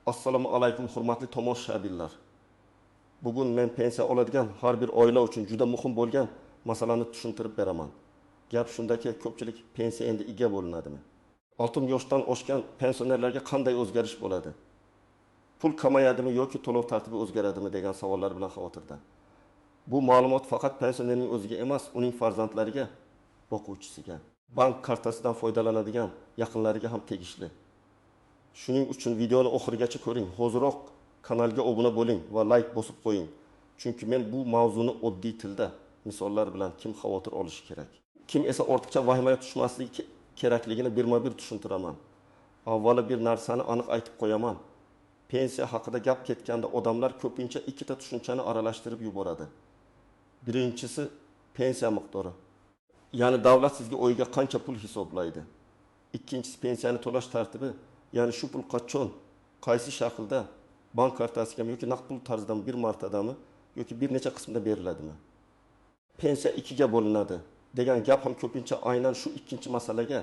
Assalomu alaykum hurmatli tomoshabinlar. Bugun men pensiya oladigan har bir oila uchun juda muhim bo'lgan masalani tushuntirib beraman. Gap shundaki, ko'pchilik pensiya endi ega bo'linadimi? 60 yoshdan oshgan pensionerlarga qanday o'zgarish bo'ladi? Pul kamayadimi yoki to'lov tartibi o'zgaradimi degan savollar bilan xavotirda. Bu ma'lumot faqat pensionerning o'ziga emas, uning farzandlariga, boquvchisiga, bank kartasidan foydalanadigan yaqinlariga ham tegishli. Shuning uchun videoni oxirigacha ko'ring, hoziroq kanalga obuna bo'ling va like bosib qo'ying. Chunki men bu mavzuni oddiy tilda, misollar bilan kim xavotir olishi kerak, kim esa ortiqcha vahimaga tushmasligi kerakligini birma-bir tushuntiraman. Avvalo bir narsani aniq aytib qo'yaman. Pensiya haqida gap ketganda odamlar ko'pincha ikkita tushunchani aralashtirib yuboradi. Birinchisi pensiya miqdori. Ya'ni davlat sizga oyiga qancha pul hisoblaydi. Ikkinchisi pensiyani to'lash tartibi. Ya'ni shu pul qachon, qaysi shaklda, bank kartasigami yoki naqd pul tarzidami, bir martadami yoki bir necha qismda beriladimi? Pensiya ikkiga bo'linadi degan gap ham ko'pincha aynan shu ikkinchi masalaga,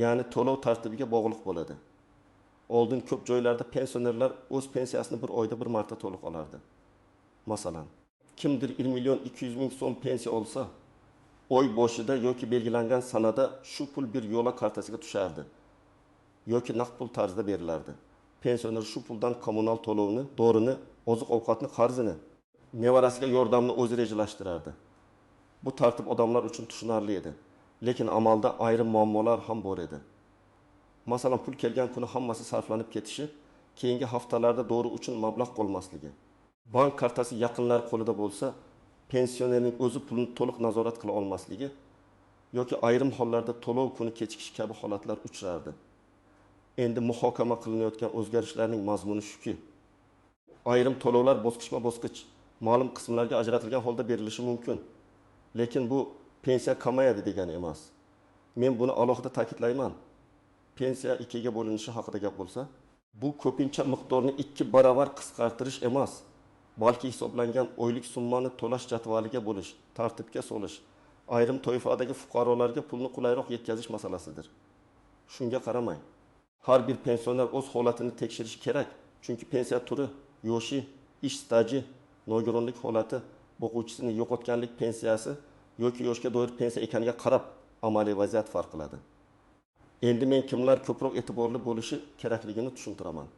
ya'ni to'lov tartibiga bog'liq bo'ladi. Oldin ko'p joylarda pensionerlar o'z pensiyasini bir oyda bir marta to'liq olardi. Masalan, kimdir 1 million 200 ming so'm pensiya olsa, oy boshida yoki belgilangan sanada shu pul bir yo'la kartasiga tushardi yoki naqd pul tarzida berilardi. Pensioner shu puldan kommunal to'lovni, dorini, oziq-ovqatni qarzini, nevarasiga yordamni o'zi rejalashtirardi. Bu tartib odamlar uchun tushunarli edi, lekin amalda ayrim muammolar ham bor edi. Masalan, pul kelgan kuni hammasi sarflanib ketishi, keyingi haftalarda dori uchun mablag' qolmasligi. Bank kartasi yaqinlar qo'lida bo'lsa, pensionerning o'zi pulni to'liq nazorat qila olmasligi yoki ayrim hollarda to'lov kuni kechikishi kabi holatlar uchrardi. Endi muhokama qilinayotgan o'zgarishlarning mazmuni shuki, ayrim to'lovlar bosqichma-bosqich ma'lum qismlarga ajratilgan holda berilishi mumkin. Lekin bu pensiya kamayadi degani emas. Men buni alohida ta'kidlayman. Pensiya ikkiga bo'linishi haqida gap bo'lsa, bu ko'pincha miqdorni 2 barobar qisqartirish emas, balki hisoblangan oylik summani to'lash jadvaliga bo'lish, tartibga solish, ayrim toifadagi fuqarolarga pulni qulayroq yetkazish masalasidir. Shunga qaramay, har bir pensioner o'z holatini tekshirishi kerak, chunki pensiya turi, yoshi, ish staji, nogironlik holati, boquvchisini yo'qotganlik pensiyasi yoki yoshga doir pensiya ekaniga qarab amaliy vaziyat farq qiladi. Endi men kimlar ko'proq e'tiborli bo'lishi kerakligini tushuntiraman.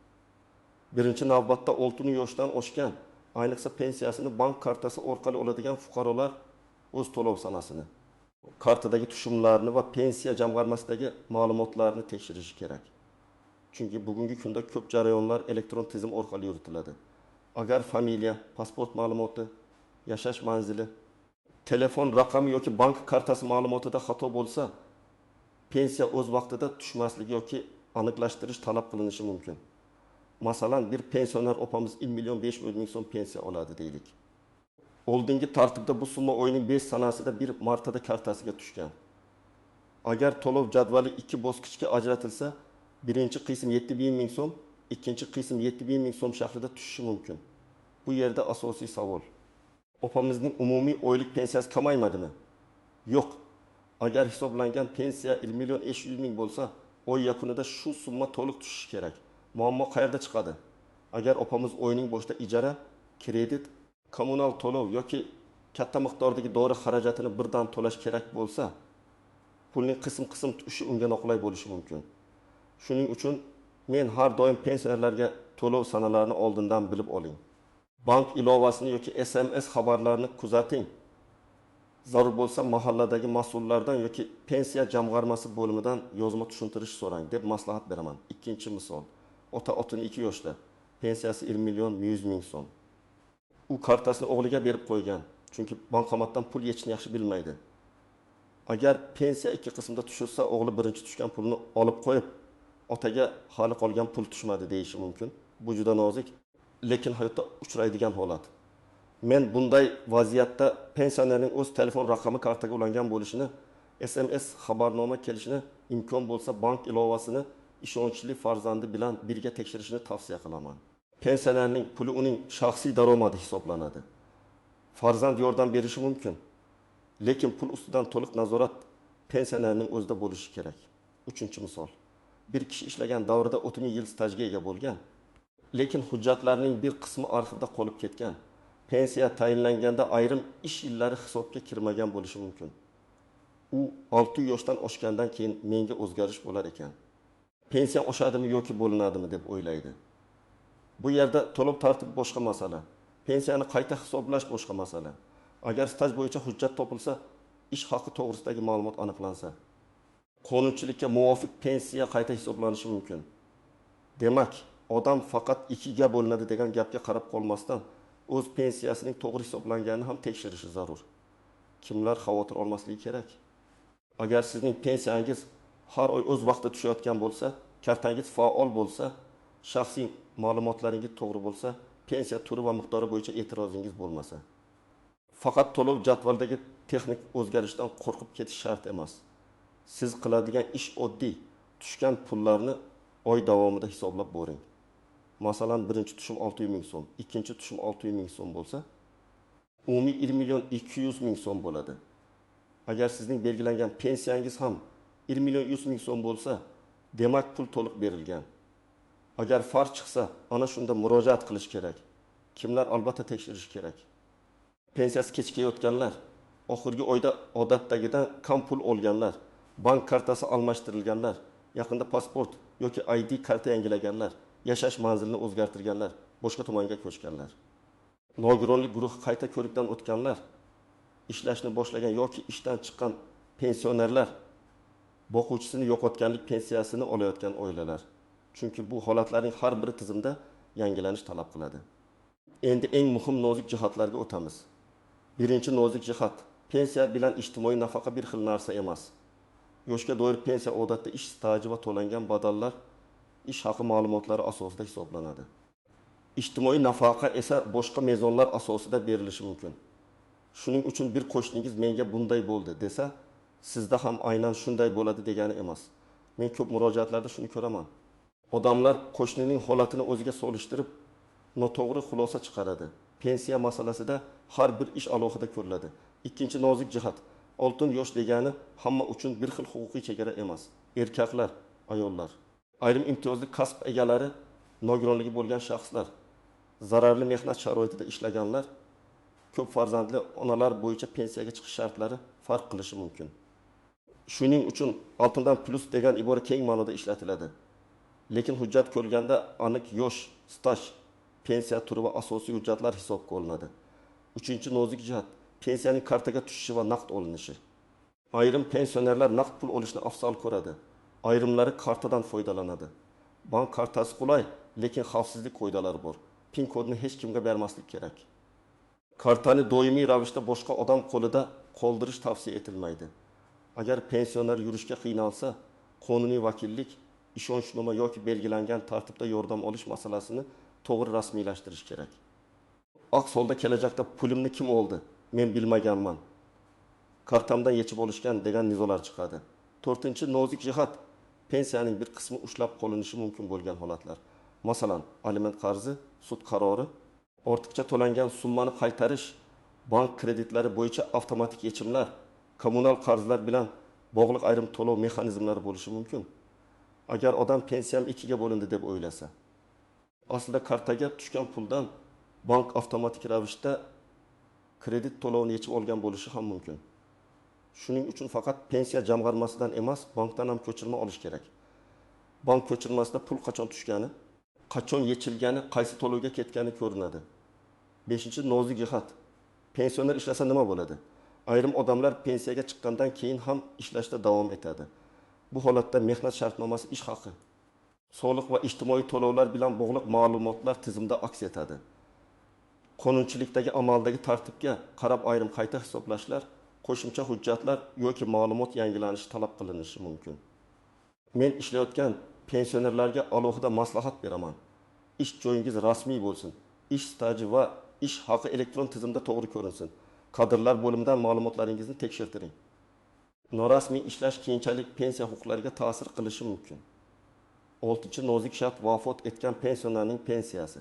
Birinchi navbatda 60 yoshdan oshgan, ayniqsa pensiyasini bank kartasi orqali oladigan fuqarolar o'z to'lov sanasini, kartadagi tushumlarni va pensiya jamg'armasidagi ma'lumotlarni tekshirishi kerak. Chunki bugungi kunda ko'p jarayonlar elektron tizim orqali yuritiladi. Agar familiya, pasport ma'lumoti, yashash manzili, telefon raqami yoki bank kartasi ma'lumotida xato bo'lsa, pensiya o'z vaqtida tushmasligi yoki aniqlashtirish talab qilinishi mumkin. Masalan, bir pensioner opamiz 1 million 500 ming so'm pensiya oladi deylik. Oldingi tartibda bu summa oyning 5 sanasida bir martada kartasiga tushgan. Agar to'lov jadvali 2 bosqichga ajratilsa, birinchi qism 7,5 ming so'm, ikkinchi qism 7,5 ming so'm shaklida tushishi mumkin. Bu yerda asosiy savol: opamizning umumiy oylik pensiyasi kamaymadimi? Yo'q. Agar hisoblangan pensiya 1 million 500 ming bo'lsa, oy yakunida shu summa to'liq tushishi kerak. Muammo qayerda chiqadi? Agar opamiz oyning boshida ijara, kredit, kommunal to'lov yoki katta miqdordagi dori xarajatini birdan to'lash kerak bo'lsa, pulning qism-qism tushishi unga noqulay bo'lishi mumkin. Shuning uchun men har doim pensionerlarga to'lov sanalarini oldindan bilib oling. Bank ilovasini yoki SMS xabarlarini kuzating. Zarur bo'lsa mahalladagi mas'ullardan yoki pensiya jamg'armasi bo'limidan yozma tushuntirish so'rang deb maslahat beraman. Ikkinchi misol. Ota 62 yoshda, pensiyasi 1 million 100 ming so'm. U kartasini o'g'liga berib qo'ygan, chunki bankomatdan pul yechishni yaxshi bilmaydi. Agar pensiya ikki qismda tushirsa, o'g'li birinchi tushgan pulni olib qo'yib, otaga hali qolgan pul tushmadi deyishi mumkin. Bu juda nozik, lekin hayotda uchraydigan holat. Men bunday vaziyatda pensionerning o'z telefon raqami kartaga ulangan bo'lishini, SMS xabarnoma kelishini, imkon bo'lsa bank ilovasini ishonchli farzandi bilan birga tekshirishini tavsiya qilaman. Pensionerning puli uning shaxsiy daromadi hisoblanadi. Farzand yordam berishi mumkin, lekin pul ustidan to'liq nazorat pensionerning o'zida bo'lishi kerak. Uchinchi misol. Bir kishi ishlagan davrida 30 yil stajga ega bo'lgan, Lekin hujjatlarning bir qismi arxivda qolib ketgan. Pensiya tayinlanganda ayrim ish yillari hisobga kirmagan bo'lishi mumkin. U 6 yoshdan oshgandan keyin menga o'zgarish bo'lar ekan. Pensiya oshadimi yoki bo'linadimi deb o'ylaydi. Bu yerda to'lov tartibi boshqa masala. Pensiyani qayta hisoblash boshqa masala. Agar staj bo'yicha hujjat topilsa, ish haqi to'g'risidagi ma'lumot aniqlansa, qonunchilikka muvofiq pensiya qayta hisoblanishi mumkin. Demak, odam faqat 2ga bo'linadi degan gapga qarab qolmasdan, o'z pensiyasining to'g'ri hisoblanganini ham tekshirishi zarur. Kimlar xavotir olmasligi kerak? Agar sizning pensiyangiz har oy o'z vaqtida tushayotgan bo'lsa, kartangiz faol bo'lsa, shaxsiy ma'lumotlaringiz to'g'ri bo'lsa, pensiya turi va miqdori bo'yicha e'tirozingiz bo'lmasa. Faqat to'lov jadvalidagi texnik o'zgarishdan qo'rqib ketish shart emas. Siz qiladigan ish oddiy, tushgan pullarni oy davomida hisoblab boring. Masalan, birinchi tushum 600 ming so'm, ikkinchi tushum 600 ming so'm bo'lsa, umumiy 1 million 200 ming so'm bo'ladi. Agar sizning belgilangan pensiyangiz ham 1 million 100 ming so'm bo'lsa, demak pul to'liq berilgan. Agar farq chiqsa, ana shunda murojaat qilish kerak. Kimlar albatta tekshirish kerak. Pensiyasi kechikayotganlar, oxirgi oyda odatdagidan kam pul olganlar, bank kartasi almashtirilganlar, yaqinda pasport yoki ID karta yangilaganlar, yashash manzilini o'zgartirganlar, boshqa tumanga ko'chganlar. Nogironlik guruhi qayta ko'rikdan o'tganlar, ishlashni boshlagan yoki ishdan chiqqan pensionerlar, boquvchisini yo'qotganlik pensiyasini olayotgan oilalar. Chunki bu holatlarning har biri tizimda yangilanish talab qiladi. Endi eng muhim nozik jihatlarga o'tamiz. Birinchi nozik jihat, pensiya bilan ijtimoiy nafaqa bir xil narsa emas. Yoshga doir pensiya odatda ish staji va to'langan badallar ish haqi ma'lumotlari asosida hisoblanadi. Ijtimoiy nafaqa esa boshqa mezonlar asosida berilishi mumkin. Shuning uchun bir qo'shningiz menga bunday bo'ldi desa, sizda ham aynan shunday bo'ladi degani emas. Men ko'p murojaatlarda shuni ko'raman. Odamlar qo'shnining holatini o'ziga solishtirib, noto'g'ri xulosa chiqaradi. Pensiya masalasida har bir ish alohida ko'riladi. Ikkinchi nozik jihat, oltin yosh degani hamma uchun bir xil huquqiy chegara emas. Erkaklar, ayollar, ayrim imtiyozli kasb egalari, nogironligi bo'lgan shaxslar, zararli mehnat sharoitida ishlaganlar, ko'p farzandli onalar bo'yicha pensiyaga chiqish shartlari farq qilishi mumkin. Shuning uchun oltindan plus degan ibora keng ma'noda ishlatiladi. Lekin hujjat ko'rilganda aniq yosh, staj, pensiya turi va asosiy hujjatlar hisobga olinadi. Uchinchi nozik jihat, pensiyaning kartaga tushishi va naqd olinishi. Ayrim pensionerlar naqd pul olishni afzal ko'radi. Ayrimlari kartadan foydalanadi. Bank kartasi qulay, lekin xavfsizlik qoidalari bor. PIN kodini hech kimga bermaslik kerak. Kartani doimiy ravishda boshqa odam qo'lida qoldirish tavsiya etilmaydi. Agar pensioner yurishga qiynalsa, qonuniy vakillik, ishonchnoma yoki belgilangan tartibda yordam olish masalasini to'g'ri rasmiylashtirish kerak. Aks holda kelajakda pulimni kim oldi, men bilmaganman, kartamdan yechib olishgan degan nizolar chiqadi. To'rtinchi nozik jihat, pensiyaning bir qismi ushlab qolinishi mumkin bo'lgan holatlar. Masalan, aliment qarzi, sud qarori, ortiqcha to'langan summani qaytarish, bank kreditlari bo'yicha avtomatik yechimlar, kommunal qarzlar bilan bog'liq ayrim to'lov mexanizmlari bo'lishi mumkin. Agar odam pensiyam 2ga bo'lindi deb o'ylasa, aslida kartaga tushgan puldan bank avtomatik ravishda kredit to'lovini yechib olgan bo'lishi ham mumkin. Shuning uchun faqat pensiya jamg'armasidan emas, bankdan ham ko'chirma olish kerak. Bank ko'chirmasida pul qachon tushgani, qachon yechilgani, qaysi to'lovga ketgani ko'rinadi. Beshinchi nozik jihat, pensioner ishlasa nima bo'ladi? Ayrim odamlar pensiyaga chiqqandan keyin ham ishlashda davom etadi. Bu holatda mehnat shartnomasi, ish haqi, soliq va ijtimoiy to'lovlar bilan bog'liq ma'lumotlar tizimda aks etadi. Qonunchilikdagi amaldagi tartibga qarab ayrim qayta hisoblashlar, qo'shimcha hujjatlar yoki ma'lumot yangilanishi talab qilinishi mumkin. Men ishlayotgan pensionerlarga alohida maslahat beraman. Ish joyingiz rasmiy bo'lsin. Ish staji va ish haqi elektron tizimda to'g'ri ko'rinsin. Kadrlar bo'limidan ma'lumotlaringizni tekshirtiring. Norasmiy ishlash keyinchalik pensiya huquqlariga ta'sir qilishi mumkin. 6-nozik shart vafot etgan pensionerning pensiyasi.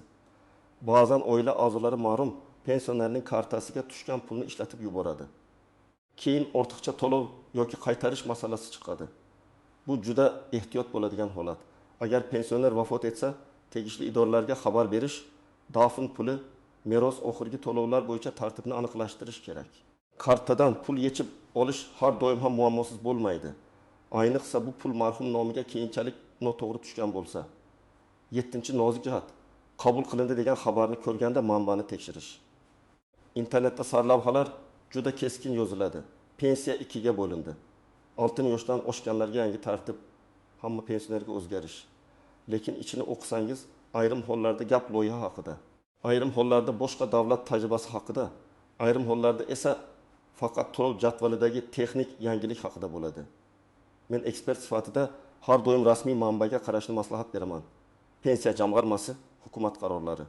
Ba'zan oila a'zolari ma'lum pensionerning kartasiga tushgan pulni ishlatib yuboradi. Keyin ortiqcha to'lov yoki qaytarish masalasi chiqadi. Bu juda ehtiyot bo'ladigan holat. Agar pensioner vafot etsa, Tegishli idoralarga xabar berish, dafn puli, meros, oxirgi to'lovlar bo'yicha tartibni aniqlashtirish kerak. Kartadan pul yechib olish har doim ham muammosiz bo'lmaydi. Ayniqsa, bu pul marhum nomiga keyinchalik noto'g'ri tushgan bo'lsa. Yettinchi nozik jihat: qabul qilindi degan xabarni ko'rganda manbani tekshirish. Internetda sarlavhalar juda keskin yoziladi: pensiya ikkiga bo'lindi, oltin yoshdan oshganlarga yangi tartib, hamma pensionerga o'zgarish. Lekin ichini o'qisangiz, ayrim hollarda gap loyiha haqida, ayrim hollarda boshqa davlat tajribasi haqida, ayrim hollarda esa faqat to'lov jadvalidagi texnik yangilik haqida bo'ladi. Men ekspert sifatida har doim rasmiy manbaga qarashni maslahat beraman: Pensiya jamg'armasi, hukumat qarorlari,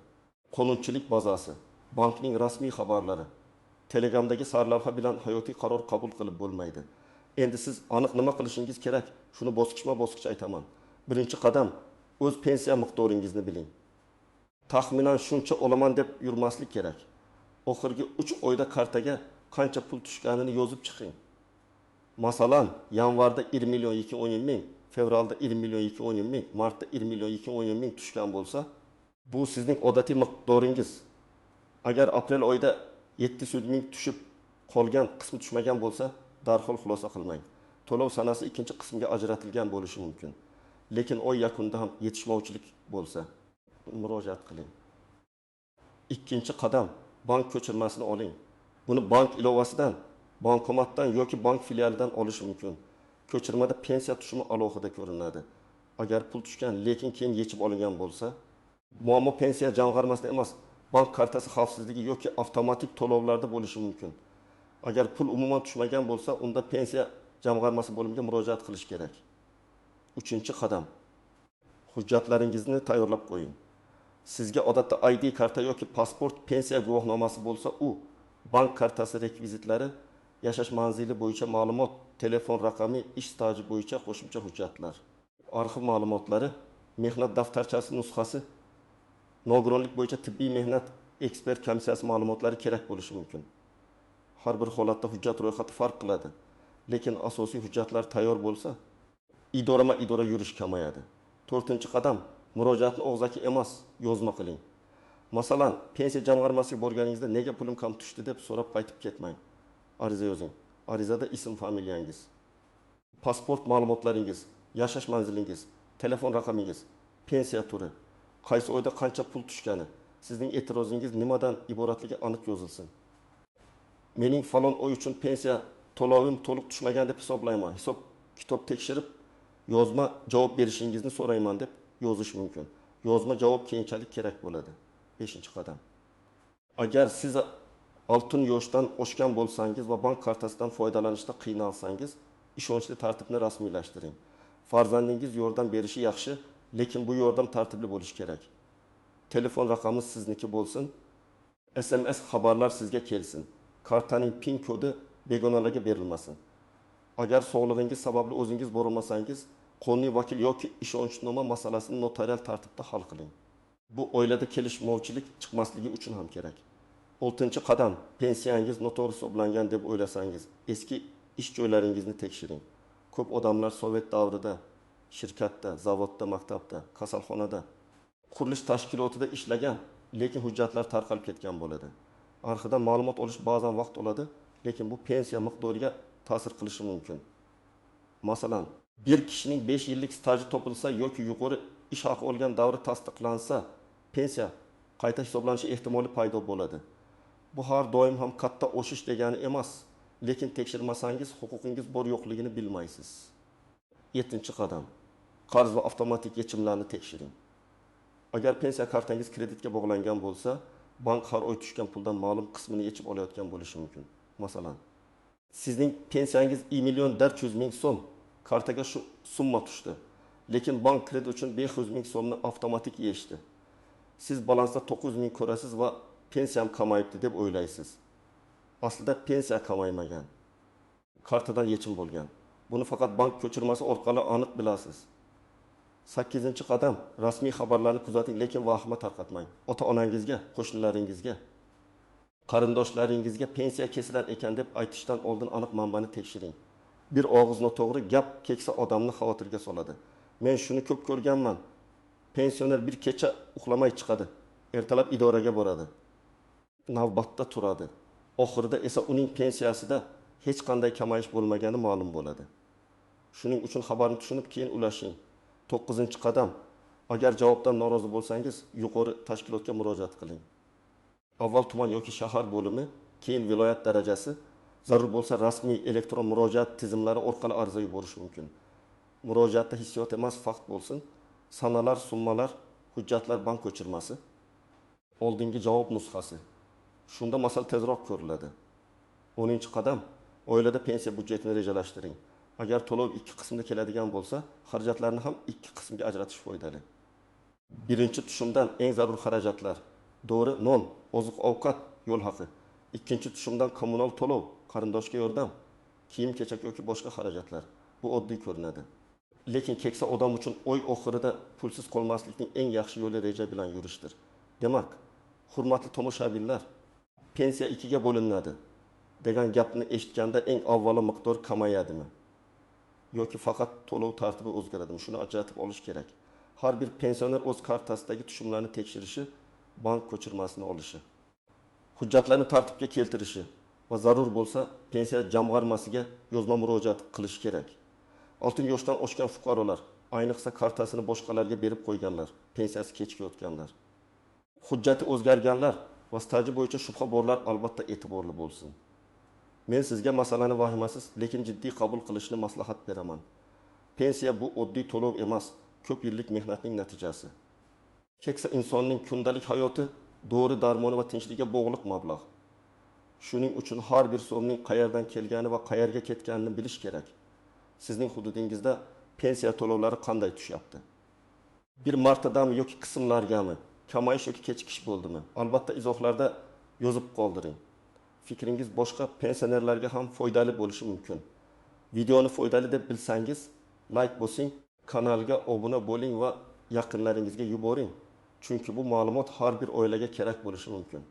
qonunchilik bazasi, bankning rasmiy xabarlari. Telegramdagi sarlavha bilan hayotiy qaror qabul qilib bo'lmaydi. Endi siz aniq nima qilishingiz kerak, shuni bosqichma bosqich aytaman. Birinchi qadam: o'z pensiya miqdoringizni biling. Taxminan shuncha olaman deb yurmaslik kerak. Oxirgi 3 oyda kartaga qancha pul tushganini yozib chiqing. Masalan, yanvarda 1 210 000, fevralda 1 210 000, martda 1 210 000 tushgan bo'lsa, bu sizning odatiy miqdoringiz. Agar aprel oyida 700 000 tushib, qolgan qismi tushmagan bo'lsa, darhol xulosa qilmang. To'lov sanasi ikkinchi qismga ajratilgan bo'lishi mumkin. Lekin oy yakunida ham yetishmovchilik bo'lsa, murojaat qiling. Ikkinchi qadam: bank ko'chirmasini oling. Buni bank ilovasidan, bankomatdan yoki bank filialidan olish mumkin. Ko'chirmada pensiya tushumi alohida ko'rinadi. Agar pul tushgan, lekin keyin yechib olingan bo'lsa, muammo pensiya jamg'armasida emas, bank kartasi xavfsizligi yoki avtomatik to'lovlarda bo'lishi mumkin. Agar pul umuman tushmagan bo'lsa, unda pensiya jamg'armasi bo'limiga murojaat qilish kerak. Uchinchi qadam: hujjatlaringizni tayyorlab qo'ying. Sizga odatda ID karta yoki pasport, pensiya guvohnomasi bo'lsa u, bank kartasi rekvizitlari, yashash manzili bo'yicha ma'lumot, telefon raqami, ish staji bo'yicha qo'shimcha hujjatlar, arxiv ma'lumotlari, mehnat daftarchasi nusxasi, nogironlik bo'yicha tibbiy mehnat ekspert komissiyasi ma'lumotlari kerak bo'lishi mumkin. Har bir holatda hujjat ro'yxati farq qiladi, lekin asosiy hujjatlar tayyor bo'lsa, idorama idora yurish kamayadi. To'rtinchi qadam: murojaatni og'zaki emas, yozma qiling. Masalan, pensiya jamg'armasiga borganingizda nega pulim kam tushdi deb so'rab qaytib ketmang. Ariza yozing. Arizada ism familiyangiz, pasport ma'lumotlaringiz, yashash manzilingiz, telefon raqamingiz, pensiya turi, qaysi oyda qancha pul tushgani, sizning e'tirozingiz nimadan iboratligi aniq yozilsin. Mening falon oy uchun pensiya to'lovim to'liq tushmagan deb hisoblayman, hisob kitob tekshirib yozma javob berishingizni so'rayman deb yozish mumkin. Yozma javob keyinchalik kerak bo'ladi. Beshinchi qadam: agar siz oltin yoshdan oshgan bo'lsangiz va bank kartasidan foydalanishda qiynalsangiz, ishonchli tartibni rasmiylashtiring. Farzandingiz yordam berishi yaxshi, lekin bu yordam tartibli bo'lishi kerak. Telefon raqami sizniki bo'lsin, SMS xabarlar sizga kelsin, kartaning PIN kodi begonalarga berilmasin. Agar sog'lig'ingiz sababli o'zingiz borolmasangiz, qonuniy vakil yoki ishonchnoma masalasini notarial tartibda hal qiling. Bu oilada kelishmovchilik chiqmasligi uchun ham kerak. Oltinchi qadam: pensiyangiz noto'g'ri hisoblangan deb o'ylasangiz, eski ish joylaringizni tekshiring. Ko'p odamlar sovet davrida shirkatda, zavodda, maktabda, kasalxonada, qurilish tashkilotida ishlagan, lekin hujjatlar tarqalib ketgan bo'ladi. Arxivdan ma'lumot olish ba'zan vaqt oladi, lekin bu pensiya miqdoriga ta'sir qilishi mumkin. Masalan, bir kishining 5 yillik staji topilsa yoki yuqori ish haqi olgan davri tasdiqlansa, pensiya qayta hisoblanishi ehtimoli paydo bo'ladi. Bu har doim ham katta oshish degani emas, lekin tekshirmasangiz, huquqingiz bor yo'qligini bilmaysiz. Yettinchi qadam: qarz va avtomatik yechimlarni tekshiring. Agar pensiya kartangiz kreditga bog'langan bo'lsa, bank har oy tushgan puldan ma'lum qismini yechib olayotgan bo'lishi mumkin. Masalan, sizning pensiyangiz 1 400 000 so'm, kartaga shu summa tushdi, lekin bank kredit uchun 500 000 so'mni avtomatik yechdi. Siz balansda 900 000 ko'rasiz va pensiyam kamayibdi deb o'ylaysiz. Aslida pensiya kamaymagan, kartadan yechim bo'lgan. Buni faqat bank ko'chirmasi orqali aniq bilasiz. Sakkizinchi qadam: rasmiy xabarlarni kuzating, lekin vahima tarqatmang. Ota onangizga, qo'shnilaringizga, qarindoshlaringizga pensiya kesilar ekan deb aytishdan oldin aniq manbani tekshiring. Bir og'iz noto'g'ri gap keksa odamni xavotirga soladi. Men shuni ko'p ko'rganman. Pensioner bir kecha uxlamay chiqadi, ertalab idoraga boradi, navbatda turadi. Oxirida esa uning pensiyasida hech qanday kamayish bo'lmagani ma'lum bo'ladi. Shuning uchun xabarni tushunib, keyin ulashing. To'qqizinchi qadam. Agar javobdan norozi bo'lsangiz, yuqori tashkilotga murojaat qiling. Avval tuman yoki shahar bo'limi, keyin viloyat darajasi, zarur bo'lsa rasmiy elektron murojaat tizimlari orqali ariza yuborish mumkin. Murojaatda hissiyot emas, fakt bo'lsin. Sanalar, summalar, hujjatlar, bank ko'chirmasi, oldingi javob nusxasi. Shunda masala tezroq ko'riladi. 10-qadam. Oilada pensiya byudjetini rejalashtiring. Agar to'lov ikki qismda keladigan bo'lsa, xarajatlarni ham ikki qismga ajratish foydali. Birinchi tushumdan eng zarur xarajatlar: dori, non, oziq-ovqat, yo'l haqi. Ikkinchi tushumdan kommunal to'lov, qarindoshga yordam, kiyim-kechak yoki boshqa xarajatlar. Bu oddiy ko'rinadi. Lekin keksa odam uchun oy oxirida pulsiz qolmaslikning eng yaxshi yo'li reja bilan yurishdir. Demak, hurmatli tomoshabinlar, pensiya ikkiga bo'linadi degan gapni eshitganda eng avvalo miqdor kamayadimi yoki faqat to'lov tartibi o'zgaradimi? Shuni ajratib olish kerak. Har bir pensioner o'z kartasidagi tushumlarni tekshirishi, bank ko'chirmasini olishi, hujjatlarni tartibga keltirishi va zarur bo'lsa pensiya jamg'armasiga yozma murojaat qilishi kerak. Oltin yoshdan oshgan fuqarolar, ayniqsa kartasini boshqalarga berib qo'yganlar, pensiyasi kechikayotganlar, hujjati o'zgarganlar va staji bo'yicha shubha borlar albatta e'tiborli bo'lsin. Men sizga masalani vahimasiz, lekin jiddiy qabul qilishni maslahat beraman. Pensiya bu oddiy to'lov emas, ko'p yillik mehnatning natijasi. Keksa insonning kundalik hayoti, dori darmoni va tinchligiga bog'liq mablag'. Shuning uchun har bir so'mning qayerdan kelgani va qayerga ketganini bilish kerak. Sizning hududingizda pensiya to'lovlari qanday tushyapti? Bir martadami yoki qismlargami? Kamayish yoki kechikish bo'ldimi? Albatta izohlarda yozib qoldiring. Fikringiz boshqa pensionerlarga ham foydali bo'lishi mumkin. Videoni foydali deb bilsangiz, like bosing, kanalga obuna bo'ling va yaqinlaringizga yuboring. Chunki bu ma'lumot har bir oilaga kerak bo'lishi mumkin.